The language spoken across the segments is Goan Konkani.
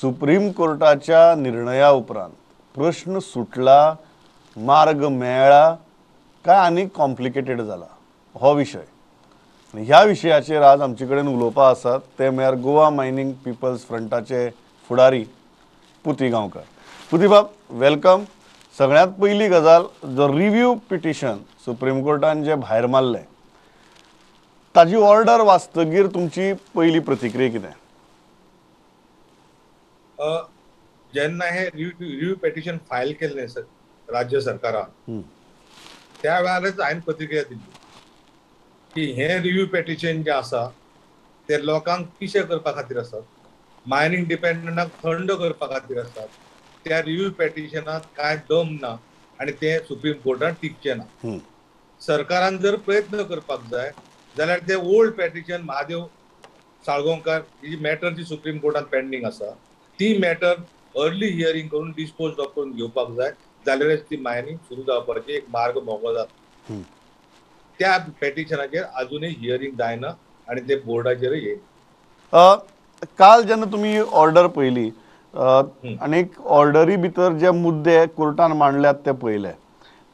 सुप्रीम कोर्टाच्या निर्णया उपरांत प्रश्न सुटला, मार्ग मेळ्ळा काय आनी कॉम्प्लिकेटेड जाला हो विशय. ह्या विशयाचेर आज आमचे कडेन उलोवपा आसात ते म्हळ्यार गोवा मायनिंग पिपल्स फ्रंटाचे फुडारी पुती गांवकर. पुतीबाब, welcome. सगळ्यांत पयली गजाल, जो रिव्यू पिटिशन सुप्रीम कोर्टान जे भायर मारलें ताजी ऑर्डर वाचतगीर तुमची पयली प्रतिक्रिया कितें? जेन्ना हे रिव्यू पिटिशन फायल केल्लें राज्य सरकारान त्या वेळारच हांवें प्रतिक्रिया दिली की हे रिव्यू पिटिशन जे आसा ते लोकांक पिशे करपा खातीर आसा, मायनिंग डिपेंडंटाक थंड करपा खातीर आसात. त्या रिव्यू पिटिशनात कांय दम ना आनी ते सुप्रीम कोर्टान टिकचे ना. सरकारान जर प्रयत्न करपाक जाय जाल्यार ते ओल्ड पिटिशन महादेव साळगांवकार ही मॅटर जी सुप्रीम कोर्टान पेंडींग आसा ती मॅटर अर्ली हियरींग करून डिस्पोज ऑफ करून घेवपाक जाय, जाल्यारच ती मायनिंग सुरू जावपाची एक मार्ग मोकळो जाता. त्या पिटिशनाचेर अजूनय हियरींग जायना आनी ते बोर्डाचेरय येयना. काल जेन्ना तुमी ऑर्डर पळयली आनी ऑर्डरी भितर जे मुद्दे कोर्टान मांडल्यात ते पळयले,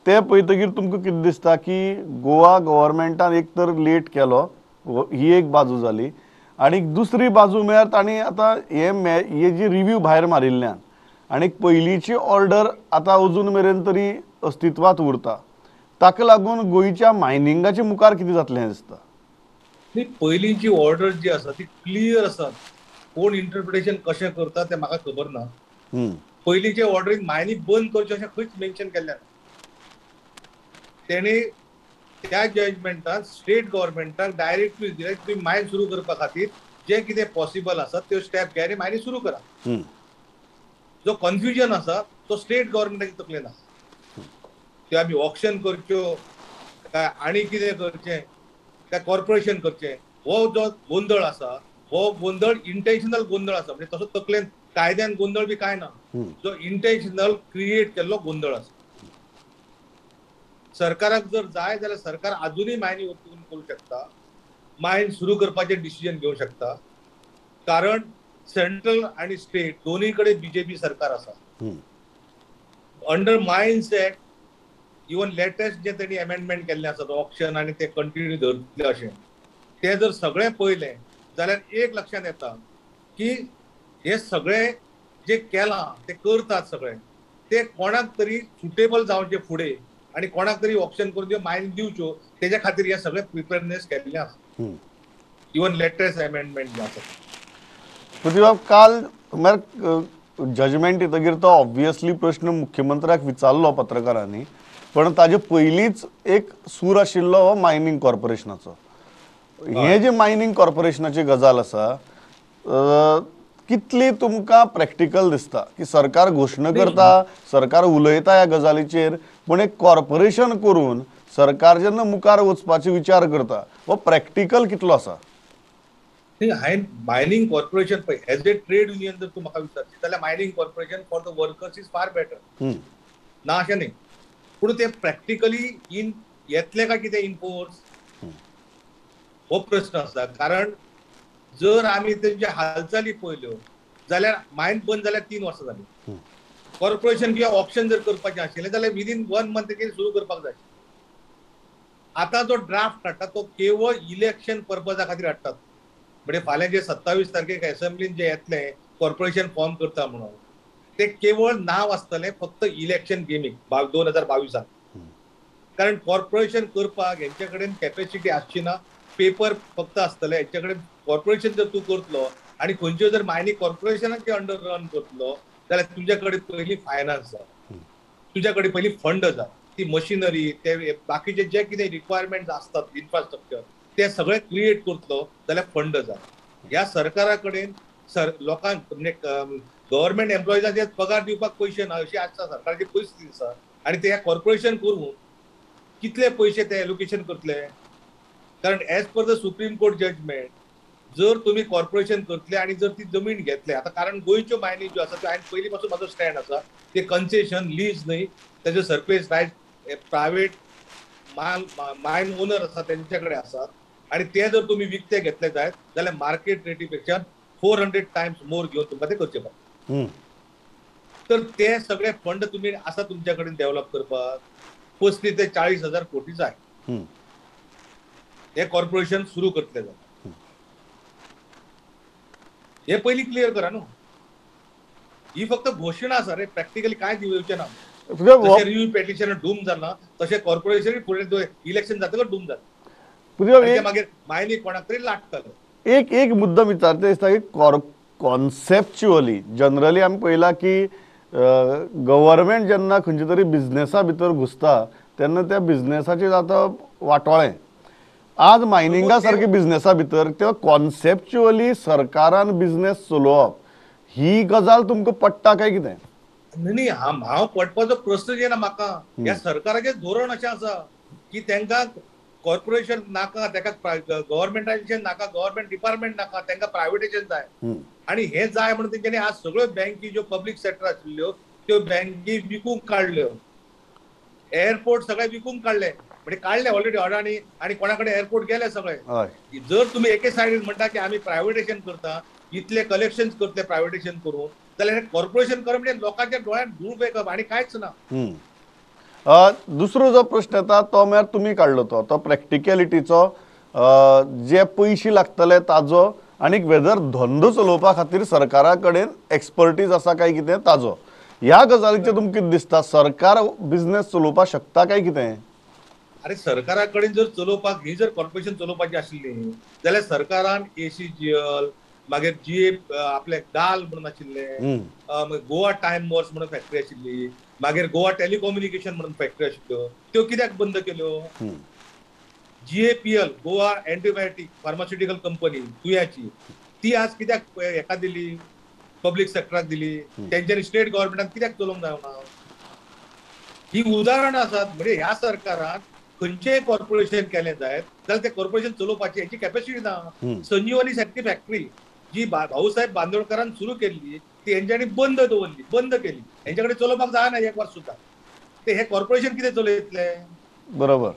ते पळयतगीर तुमकां कितें दिसता की गोवा गव्हर्मेंटान एक तर लेट केलो, ही एक बाजू जाली, आनी दुसरी बाजू म्हळ्यार तांणी आतां हे जी रिव्यू भायर मारिल्ल्यान आनी पयलींची ऑर्डर आतां अजून मेरेन तरी अस्तित्वांत उरता, ताका लागून गोंयच्या मायनिंगाचे मुखार कितें जातलें दिसता? पयलींची ऑर्डर जी आसा ती क्लियर आसा, कोण इंटरप्रिटेशन कशें करता तें म्हाका खबर ना. पयलींचे ऑर्डरीन मायनिंग बंद करचें अशें खंयच मेन्शन केल्लें ना. तेणी त्या जजमेंटान स्टेट गव्हर्मेंटाक डायरेक्टली दिलें तुमी मायन सुरू करपा खातीर जे कितें पॉसिबल आसा त्यो स्टेप घे आनी मायनिंग सुरू करा. जो कन्फ्युजन आसा तो स्टेट गव्हर्मेंटाच्या तकलेन आसा, त्यो आमी ऑक्शन करच्यो काय आनी कितें करचें काय कॉर्पोरेशन करचें, हो जो गोंदळ आसा हो गोंदळ इंटेन्शनल गोंदळ आसा. म्हणजे तसो तकलेन कायद्यान गोंदळ बी काय ना, जो इंटेन्शनल क्रिएट केल्लो गोंदळ आसा. सरकाराक जर जाय जाल्यार सरकार अजूनय मायनिंग ओपन करूं शकता, मायन सुरू करपाचें डिसिजन घेवंक शकता, कारण सेंट्रल आनी स्टेट दोनूय कडेन बीजेपी सरकार आसा. Under mines act even latest जे तेणी अमेंडमेंट केल्लें आसा ऑक्शन आनी ते कंटिन्यू धरतले अशें ते जर सगळें पळयलें जाल्यार एक लक्षांत येता की हे सगळे जे केलां ते करतात सगळे ते कोणाक तरी सुटेबल जावचे फुडें आनी कोणाक तरी ऑप्शन करून त्यो मायन दिवच्यो तेज्या खातीर हे सगळे प्रिपेरनेस केल्लें आसा, इवन लेटेस्ट अमेंडमेंट जे आसा. प्रतिबाब, काल म्हळ्यार जजमेंट येतगीर तो ऑब्वियसली प्रश्न मुख्यमंत्र्याक विचारलो पत्रकारांनी, पण ताजे पयलींच एक सूर आशिल्लो हो मायनिंग कॉर्पोरेशनाचो. हे जे मायनिंग कॉर्पोरेशनाची गजाल आसा कितली तुमकां प्रॅक्टिकल दिसता की सरकार घोशणा करता, सरकार उलयता ह्या गजालीचेर, पूण एक कॉर्पोरेशन करून सरकार जेन्ना मुखार वचपाचो विचार करता हो प्रॅक्टिकल कितलो आसा? हांवें मायनिंग कॉर्पोरेशन पळय एज ए ट्रेड युनियन जर तूं म्हाका विचारशी जाल्यार mining corporation for the workers is far better, ना अशें न्ही, पूण ते प्रॅक्टिकली इन येतले काय कितें इनफोर्स हो प्रश्न आसा. कारण जर आमी तेंच्या हालचाली पळयल्यो जाल्यार मायन बंद जाल्यार 3 वर्सां जाली, कॉर्पोरेशन किंवा ऑप्शन जर करपाचें आशिल्लें जाल्यार विदीन 1 मंथ तें सुरू करपाक जाय. आतां जो ड्राफ्ट हाडटा तो केवळ इलेक्शन पर्पजा खातीर हाडटात, म्हणजे फाल्यां जे 27 तारखेक एसेंब्लीन जे येतलें कॉर्पोरेशन फॉर्म करता म्हणून ते केवळ नांव आसतलें फक्त इलेक्शन गेमीक 2022. कारण कॉर्पोरेशन करपाक हेंचे कडेन कॅपेसिटी आसची ना, पेपर फक्त आसतले हेंचे कडेन. कॉर्पोरेशन जर तूं करतलो आनी खंयच्यो जर मायनिंग कॉर्पोरेशनाचे अंडर रन करतलो जाल्यार तुज्या कडेन पयलीं फायनान्स जाय, तुज्या कडेन पयलीं फंड जाय, ती मशिनरी ते बाकीचे जे कितें रिक्वायरमेंट आसतात इन्फ्रास्ट्रक्चर ते सगळे क्रिएट करतलो जाल्यार फंड जाय. ह्या सरकारा कडेन लोकांक म्हणजे गव्हर्मेंट एम्प्लॉइजांचे पगार दिवपाक पयशे ना अशी आसता सरकाराची परिस्थिती आसा, आनी ते ह्या कॉर्पोरेशन करून कितले पयशे ते एलोकेशन करतले? कारण as per the supreme court judgement जर तुम्ही कॉर्पोरेशन करतले आनी जर ती जमीन घेतले, आतां कारण गोंयच्यो मायनी ज्यो आसा त्यो हांवें पयलीं पासून म्हाजो स्टँड आसा ते कन्सेशन लीज न्हय, तेजे सरफेस रायट प्रायवेट मायन ओनर आसा तेंच्या कडेन आसा, आनी ते जर तुम्ही विकते घेतले जायत जाल्यार मार्केट रेटी पेक्षा 400 टायम्स मोर घेवन तुमकां ते करचे पडटा. तर ते सगळे फंड तुम्ही आसा तुमच्या कडेन डेव्हलप करपाक 35 ते 40 हजार कोटी जाय. हे कॉर्पोरेशन सुरू करतले जाल्यार हे पयलीं क्लियर करा न्हू. ही फक्त घोशणा आसा रे, प्रॅक्टिकली काय दिवचें ना. जशें रिव्यू पेटिशन डूम जाला तशें कॉर्पोरेशन फुडें इलेक्शन जातकच डूम जाता, मागीर मायनी कोणाक तरी लागतलो. एक एक मुद्दा विचारते दिसता की कॉन्सेप्च्युअली जनरली आमी पळयला की गव्हर्मेंट जेन्ना खंयच्या तरी बिझनेसा भितर घुसता तेन्ना त्या बिझनेसाचें जाता वाटोळें. आज मायनिंगा सारके बिझनेसा भितर ते कॉन्सेप्च्युअली सरकारान बिझनेस चलोवप ही गजाल तुमकां पडटा काय कितें? न्ही, हांव पडपाचो प्रश्न येना म्हाका. ह्या सरकाराचें धोरण अशें आसा की तांकां कॉर्पोरेशन नाका, ताका गव्हर्मेंटायजेशन नाका, गव्हर्मेंट डिपार्टमेंट नाका, तांकां प्रायवेटायजेशन जाय. आनी हे जाय म्हणून तेंच्यांनी आज सगळ्यो बँकी ज्यो पब्लीक सेक्टर आशिल्ल्यो त्यो बँकी विकूंक काडल्यो, एअरपोर्ट सगळे विकूंक काडले, म्हणजे काडले ऑलरेडी अडाणी आनी कोणा कडेन एअरपोर्ट गेले सगळे. जर तुमी एके सायडीन म्हणटा की आमी प्रायवेटायजेशन करता, इतले कलेक्शन करतले प्रायवेटायजेशन करून, जाल्यार कॉर्पोरेशन करप म्हणजे लोकांच्या डोळ्यांत धूळ फेकप आनी कांयच ना. दुसरो जो प्रश्न येता तो म्हळ्यार तुमी काडलो तो तो प्रॅक्टिकलिटीचो, जे पयशे लागतले ताजो आनी वेदर धंदो चलोवपा खातीर सरकारा कडेन एक्सपर्टीज आसा काय कितें ताजो. ह्या गजालीचेर तुमकां कितें दिसता, सरकार बिझनेस चलोवपाक शकता काय कितें? अरे सरकारा कडेन जर चलोवपाक ही जर कॉर्पोरेशन चलोवपाची आशिल्ली जाल्यार सरकारान ACGL, मागीर जी आपले गाल म्हणून आशिल्ले, गोवा टायम वर्स म्हणून फॅक्टरी आशिल्ली, मागीर गोवा टेलिकम्युनिकेशन म्हणून फॅक्टरी आशिल्ल्यो, त्यो कित्याक बंद केल्यो? GAPL Goa antibiotic pharmaceutical company तुयाची, ती आज कित्याक हेका दिली, पब्लीक सेक्टराक दिली? तेंच्यांनी स्टेट गव्हर्मेंटान कित्याक चलोवंक जायना? ही उदाहरणां आसात. म्हणजे ह्या सरकारान खंयचेय कॉर्पोरेशन केलें जायत जाल्यार तें कॉर्पोरेशन चलोवपाची हेची कॅपॅसिटी ना. संजीवनी सारकी फॅक्टरी जी भाऊसाहेब बांदोडकरान सुरू केल्ली ती हेंच्यांनी बंद दवरली, बंद केली, हेंच्या कडेन चलोवपाक जायना एक वर्स सुद्दां. ते हे कॉर्पोरेशन कितें चलयतले? बरोबर.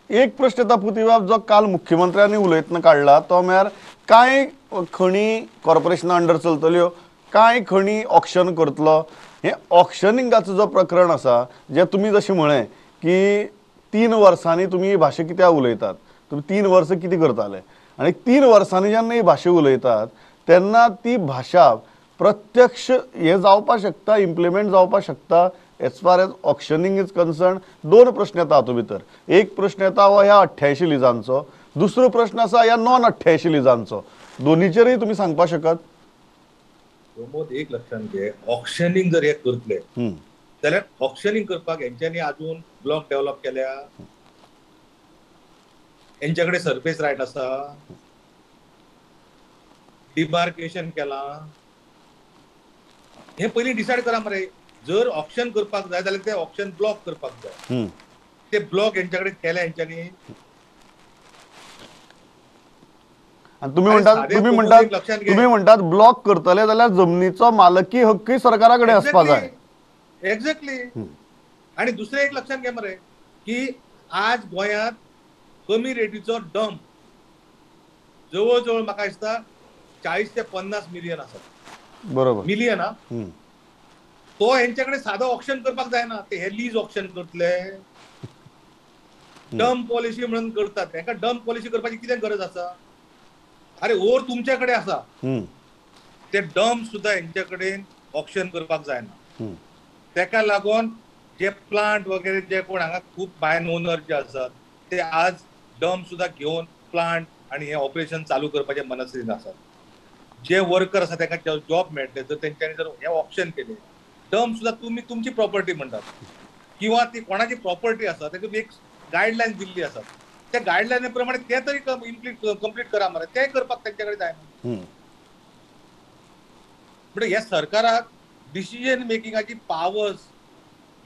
एक प्रश्न येता पुतीबाब, जो काल मुख्यमंत्र्यांनी उलयतना काडला तो म्हळ्यार कांय खणी कॉर्पोरेशना अंडर चलतल्यो, कांय खणी ऑक्शन करतलो. हें ऑक्शनिंगाचो जो प्रकरण आसा, जें तुमी जशें म्हळें की 3 वर्सांनी तुमी ही भाशा कित्याक उलयतात, तुमी 3 वर्सां कितें करताले, आनी 3 वर्सांनी जेन्ना ही भाशा उलयतात तेन्ना ती भाशा प्रत्यक्ष हें जावपाक शकता, इम्प्लिमेंट जावपाक शकता as far as auctioning is concern? 2 प्रश्न येता हातूंत भितर. एक प्रश्न येता हो ह्या 88 लिजांचो, दुसरो प्रश्न आसा ह्या नॉन 88 लिजांचो. दोनीचेरय तुमी सांगपाक शकत? प्रमोद, एक लक्षांत घे, ऑक्शनिंग जर हे करतले जाल्यार ऑक्शनिंग करपाक हेंच्यांनी आजून ब्लॉक डेव्हलप केल्या, हेंच्या कडेन सर्फेस रायट आसा, डिबार्केशन केलां, हे पयलीं डिसायड करा मरे. जर ऑक्शन करपाक जाय जाल्यार ते ऑक्शन ब्लॉक करपाक जाय, ते ब्लॉक हेंच्या कडेन केले हेंच्यांनी. आनी तुमी म्हणटात, तुमी म्हणटात ब्लॉक करतले जाल्यार जमनीचो मालकी हक्कय सरकारा कडेन आसपाक जाय. एक्झॅक्टली. आनी दुसरें एक लक्षांत घे मरे की आज गोंयांत कमी रेटीचो डंप जवळ जवळ म्हाका दिसता 40 ते 50 मिलियन आसा. बरोबर, मिलियन. हा, तो हेंच्या कडेन सादो ऑक्शन करपाक जायना, ते हे लीज ऑक्शन करतले, डंप पॉलिसी म्हणून करतात. हेका डंप पॉलिसी करपाची कितें गरज आसा? अरे ओर तुमच्या कडेन आसा, ते डंप सुद्दां हेंच्या कडेन ऑक्शन करपाक जायना. तेका लागून जे प्लांट वगैरे जे कोण हांगा खूब मायन ओनर जे आसात ते आज डंप सुद्दां घेवन प्लांट आनी हे ऑपरेशन चालू करपाचे मनस्थितीन आसात. जे वर्कर आसा तांकां जॉब मेळटले जर तेंच्यांनी जर हे ऑप्शन केले. डंप सुद्दां तुमी तुमची प्रॉपर्टी म्हणटात किंवा ती कोणाची प्रॉपर्टी आसा तेका एक गायडलायन दिल्ली आसा, त्या गायडलायनी प्रमाणे ते तरी कंप्लीट करा मरे, ते करपाक तेंच्या कडेन जायना. म्हणजे ह्या सरकाराक डिसिजन मेकिंगाची पावर्स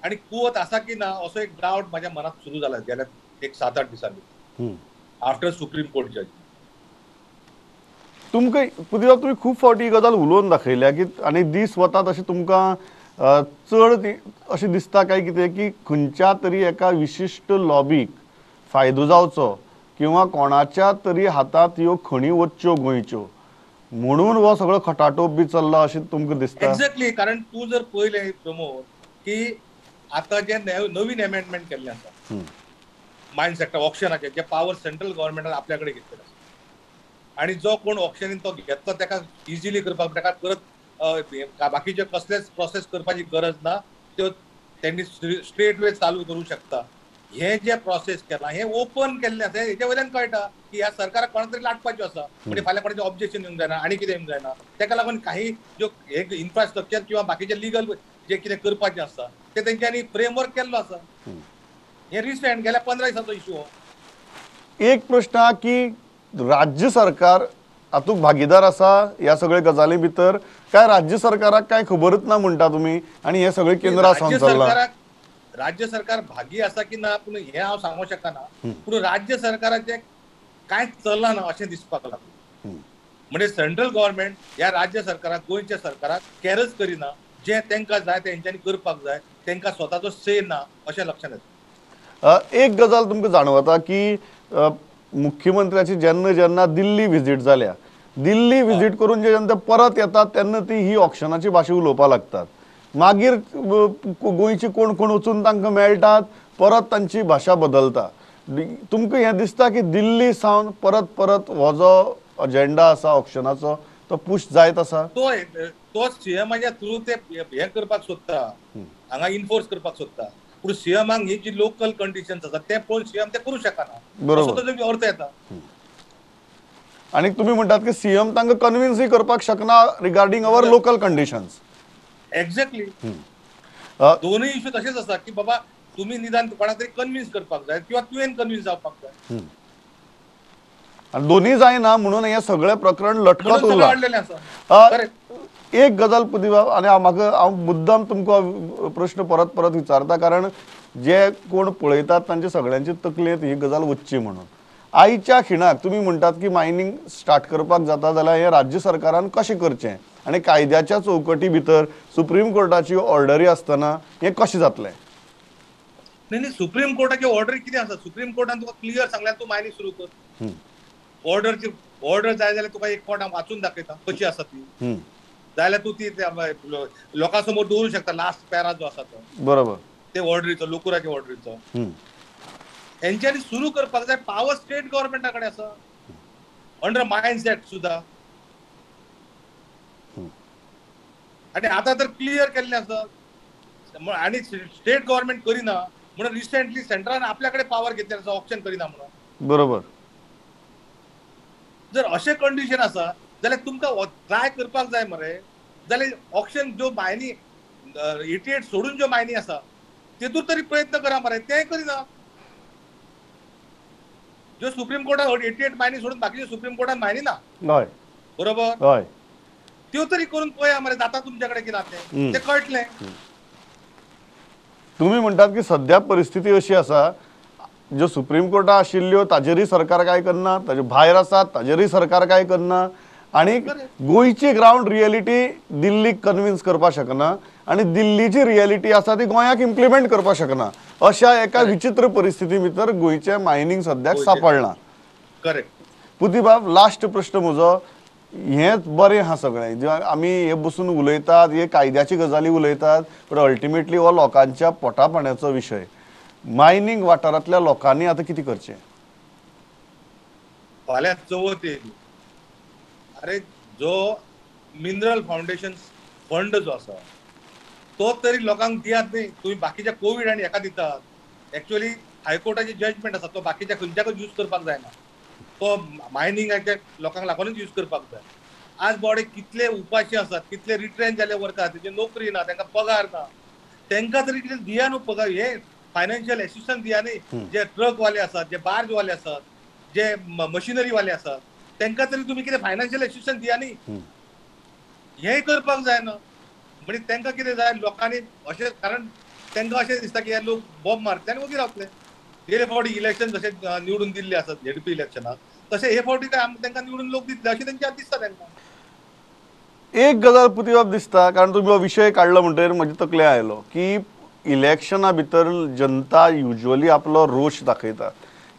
आनी कुवत आसा की ना असो एक डावट म्हाज्या मनात सुरू जाला गेल्या एक 7-8 दिसांनी आफ्टर सुप्रीम कोर्ट जज. तुमकां पुतीबाब, तुमी खूब फावटी ही गजाल उलोवन दाखयल्या की आनी दीस वता तशें तुमकां चड अशें दिसता काय कितें की खंयच्या तरी एका विशिश्ट लॉबीक फायदो जावचो किंवा कोणाच्या तरी हातांत ह्यो खणी वच्च्यो गोंयच्यो म्हणून हो सगळो खटाटोप बी चल्ला अशें तुमकां दिसता? एक्झॅक्टली, कारण तूं जर पळयलें प्रमोद की आतां जे नवीन एमेंडमेंट केल्लें आसा मायन सेक्टर ऑक्शनाचेर, जे पावर सेंट्रल गव्हर्मेंटान आपल्या कडेन घेतलेले आसा आनी जो कोण ऑक्शनीन तो घेतलो ताका इजिली करपाक, ताका परत बाकीचे कसलेच प्रोसेस करपाची गरज ना, त्यो तेणी स्ट्रेट वे चालू करूं शकता. हे जे प्रोसेस केला हे ओपन केल्लें आसा, हेच्या वयल्यान कळटा की ह्या सरकाराक कोणा तरी लाटपाच्यो आसा, म्हणजे फाल्यां कोणाचें ऑब्जेक्शन येवंक जायना आनी कितें येवंक जायना. ताका लागून काही ज्यो हे इन्फ्रास्ट्रक्चर किंवा बाकीचे लिगल जे कितें करपाचें आसा ते तेंच्यांनी फ्रेमवर्क केल्लो आसा. हे रिसेंट गेल्या 15 दिसांचो इशू हो. एक प्रश्न आहा की राज्य सरकार हातूंत भागीदार आसा ह्या सगळे गजाली भितर, काय राज्य सरकाराक काय खबरच ना म्हणटा तुमी आनी हे सगळे केंद्रा सावन चल्लां? राज्य सरकार भागी आसा की ना पूण हें हांव सांगूंक शकना, पूण राज्य सरकाराचें कांयच चलना ना अशें दिसपाक लागलें. म्हणजे सेंट्रल गव्हर्मेंट ह्या राज्य सरकाराक, गोंयच्या सरकाराक कॅरच करिना, जें तांकां जाय तें हेंच्यांनी करपाक जाय, तांकां स्वताचो से ना अशें लक्षांत येता. एक गजाल तुमकां जाणवता की मुख्यमंत्र्याची जेन्ना जेन्ना दिल्ली विजीट जाल्या, दिल्ली विजीट करून जे जेन्ना परत येतात तेन्ना ती ही ऑक्शनाची भाशा उलोवपाक लागतात, मागीर गोंयची कोण कोण वचून तांकां मेळटात, परत तांची भाशा बदलता. तुमकां हें दिसता की दिल्ली सावन परत परत हो जो अजेंडा आसा ऑक्शनाचो तो पुश जायत आसा? तो सीएमाच्या थ्रू ते हें करपाक सोदता, हांगा इन्फोर्स करपाक सोदता, पूण सीएमाक ही जी लोकल कंडिशन्स आसा ते पळोवन सीएम ते करूं शकना, बरोबर ताजो अर्थ येता. आनी तुमी म्हणटात की सीएम तांकां कन्विन्सूय करपाक शकना regarding our local conditions. Exactly, दोनूय इश्यू तशेच आसा की बाबा तुम्ही निदान कोणाक तरी कन्विन्स करपाक जाय किंवा तुवें कन्विन्स जावपाक जाय, आनी दोनूय जायना म्हणून हें सगळें प्रकरण लटकत उरलां. एक गजाल पुदीबाब, आनी म्हाका हांव मुद्दाम तुमकां प्रश्न परत परत विचारता कारण जे कोण पळयतात तांचे सगळ्यांचे तकलेंत ही गजाल वचची म्हणून. आयच्या खिणाक तुमी म्हणटात की मायनींग स्टार्ट करपाक जाता जाल्यार हें राज्य सरकारान कशें करचें आनी कायद्याच्या चौकटी भितर सुप्रीम कोर्टाची ऑर्डरी आसतना हें कशें जातलें? न्ही न्ही, सुप्रीम कोर्टाची ऑर्डर कितें आसा, सुप्रीम कोर्टान तुका क्लियर सांगल्यार तूं मायनींग सुरू कर. ऑर्डरची ऑर्डर जाय जाल्यार तुका एक फावट हांव वाचून दाखयता कशी आसा ती, जाल्यार तूं ती लोकां समोर दवरूं शकता, लास्ट पॅरा जो आसा तो, बरोबर, ते ऑर्डरीचो, लोकुराच्या ऑर्डरीचो. हेंच्यांनी सुरू करपाक जाय, पावर स्टेट गव्हर्मेंटा कडेन आसा अंडर मायन्स एक्ट सुद्दां. आनी आतां तर क्लियर केल्लें आसा आनी स्टेट गव्हर्मेंट करिना म्हणून रिसेंटली सेंट्रान आपल्या कडेन पावर घेतलें आसा, ऑप्शन करिना म्हणून. बरोबर, जर अशें कंडिशन आसा जाल्यार तुमकां ट्राय करपाक जाय मरे, जाल्यार ऑप्शन ज्यो मायनी 88 सोडून ज्यो मायनी आसा तेतूर तरी प्रयत्न करा मरे, तेंय करिना. ज्यो सुप्रीम कोर्टान 88 मायनी सोडून बाकीच्यो सुप्रीम कोर्टान मायनी ना, बरोबर, हय, त्यो तरी करून पळया मरे जाता तुमच्या कडेन की ना तें, तें कळटलें. तुमी म्हणटात की सद्या परिस्थिती अशी आसा ज्यो सुप्रीम कोर्टान आशिल्ल्यो ताजेरूय सरकार काय करना, ताजे भायर आसात ताजेरूय सरकार काय करना, आनी गोंयची ग्रावंड रियलिटी दिल्लीक कन्विन्स करपाक शकना आनी दिल्लीची रियलिटी आसा ती गोंयाक इम्प्लिमेंट करपाक शकना, अशा एका विचित्र परिस्थिती भितर गोंयचें मायनींग सद्याक सांपडलां. करेक्ट. पुदीबाब, लास्ट प्रश्न म्हजो, हेंच बरें आहा सगळें जे आमी हे बसून उलयतात, हे कायद्याची गजाली उलयतात, पण अल्टिमेटली हो लोकांच्या पोटा पाण्याचो विशय. मायनींग वाठारांतल्या लोकांनी आतां कितें करचें? फाल्यां चवथ येयली, अरे जो मिनरल फावंडेशन फंड जो आसा तो तरी लोकांक दियात न्ही, तुमी बाकीच्या कोवीड आनी हेका दितात. एक्चुअली हायकोर्टाचे जजमेंट आसा तो बाकीच्या खंयच्याकूच यूज करपाक जायना, तो मायनिंगाच्या लोकांक लागूनच यूज करपाक जाय. आज बॉडे कितले उपाशी आसात, कितले रिट्रेन जाल्ले वर्कर, तेंची नोकरी ना, तांकां पगार ना, तांकां तरी कितें दिया न्हू पगार, हे फायनान्शियल एसिस्टन्स दिया न्ही. जे ट्रकवाले आसात, जे बार्जवाले आसात, जे मशिनरीवाले आसात, तांकां तरी तुमी कितें फायनान्शियल एसिस्टन्स दिया न्ही, हें करपाक जायना. म्हणजे तांकां कितें जाय लोकांनी अशें, कारण तांकां अशें दिसता की हे लोक बॉम्ब मारतले आनी वगीर रावतले. गेले फावटी इलेक्शन जशें निवडून दिल्ले आसात झेडपी इलेक्शनाक, तशें हे फावटी काय तांकां निवडून लोक दितले अशें तेंच्या दिसता तांकां. एक गजाल पुतीबाब दिसता, कारण तुमी हो विशय काडलो म्हणटकीर म्हजे तकले आयलो की इलेक्शना भितर जनता युजली आपलो रोश दाखयता.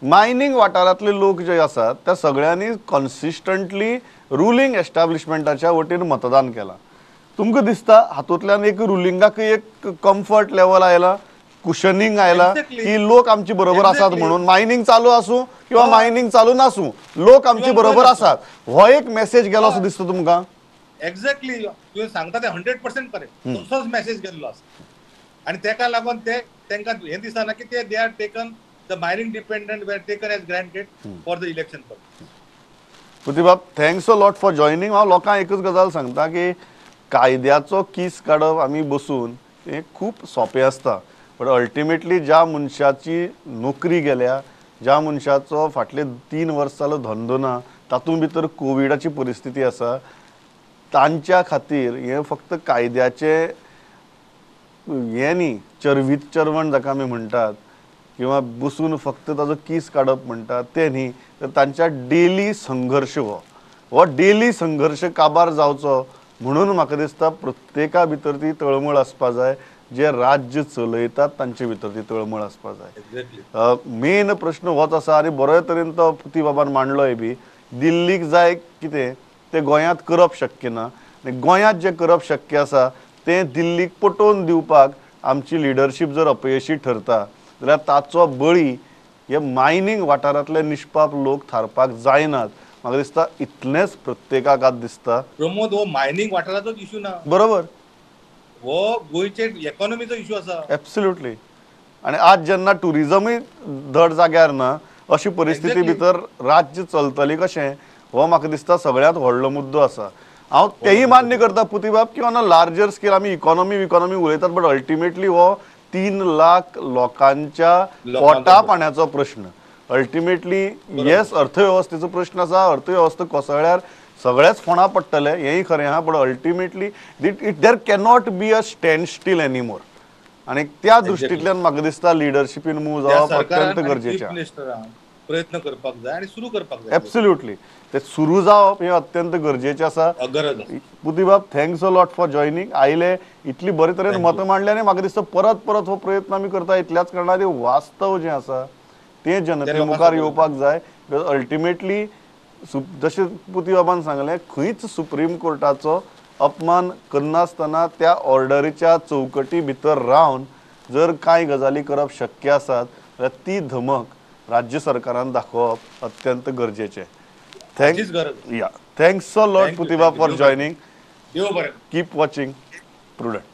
मायनींग वाठारांतले लोक जे आसात त्या सगळ्यांनी कन्सिस्टंटली रुलींग एस्टाब्लिशमेंटाच्या वटेन मतदान केलां. तुमकां दिसता हातूंतल्यान एक रुलिंगाक एक कम्फर्ट लेवल आयला, कुशनिंग आयला की लोक आमची बरोबर आसात म्हणून, मायनिंग चालू आसूं किंवा मायनिंग चालू नासूं लोक आमची बरोबर आसात, हो एक मेसेज गेलो असो दिसता तुमकां? एक्झॅक्टली, तुवें सांगता तें 100% करेक्ट, तसोच मेसेज गेल्लो आसा. आनी तेका लागून ते तांकां हें दिसना की ते they are taken the mining dependent were taken as granted for the election. पुतीबाब, thanks a lot for joining. हांव लोकांक एकच गजाल सांगता की कायद्याचो कीस काडप आमी बसून हें खूब सोंपें आसता, बट अल्टिमेटली ज्या मनशाची नोकरी गेल्या, ज्या मनशाचो फाटले 3 वर्स जालो धंदो ना, तातूंत भितर कोविडाची परिस्थिती आसा, तांच्या खातीर हें फक्त कायद्याचें हें न्ही, चरवीत चरवण जाका आमी म्हणटात किंवा बसून फक्त ताजो कीस काडप म्हणटात तें न्ही, तर तांच्या डेली संघर्श हो डेली संघर्श काबार जावचो म्हणून म्हाका दिसता प्रत्येका भितर ती तळमळ आसपा जाय, जे राज्य चलयतात तांचे भितर ती तळमळ आसपा जाय. मेन प्रश्न होच आसा आनी बरे तरेन तो पुतीबाबान मांडलोय बी, दिल्लीक जाय कितें तें गोंयांत करप शक्य ना आनी गोंयांत जें करप शक्य आसा तें दिल्लीक पटोवन दिवपाक आमची लिडरशीप जर अपयशी ठरता जाल्यार ताचो बळी हे मायनींग वाठारांतले निष्पाप लोक थारपाक जायनात. म्हाका दिसता इतलेंच प्रत्येकाक आज दिसता. प्रमोद, हो मायनींग वाठाराचोच इशू ना, बरोबर, हो गोंयचे इकॉनॉमीचो इशू आसा. एब्सोल्युटली. आनी आज जेन्ना टुरिजमूय धड जाग्यार ना अशी परिस्थिती भितर राज्य चलतली कशें, हो म्हाका दिसता सगळ्यांत व्हडलो मुद्दो आसा. हांव तेंय मान्य करता पुतीबाब की ऑन अ लार्जर स्केल आमी इकॉनॉमी उलयतात, बट अल्टिमेटली हो 3 लाख लोकांच्या पोटा पाण्याचो प्रश्न. अल्टिमेटली येस अर्थवेवस्थेचो प्रश्न आसा, अर्थवेवस्था कोसळ्यार सगळेच फोंडा पडटले हेंय खरें आहा, but ultimately it there cannot be a stand still anymore. आनी त्या दृश्टींतल्यान म्हाका दिसता लिडरशिपीन मूव जावप अत्यंत गरजेचें, प्रयत्न करपाक जाय आनी सुरू करपाक जाय. एब्सोल्युटली, ते सुरू जावप हें अत्यंत गरजेचें आसा. पुतीबाब, thanks a lot for joining. आयले इतली बरे तरेन मतां मांडलें आनी म्हाका दिसता परत परत हो प्रयत्न आमी करता इतल्याच कारणान वास्तव जें आसा तें जनते मुखार येवपाक जाय. Because ultimately जशें पुतीबाबान सांगलें, खंयच सुप्रीम कोर्टाचो अपमान करनासतना त्या ऑर्डरीच्या चौकटी भितर रावन जर कांय गजाली करप शक्य आसात जाल्यार ती धमक राज्य सरकारान दाखोवप अत्यंत गरजेचें. Thanks a lot पुतीबाब for joining. Keep watching Prudent.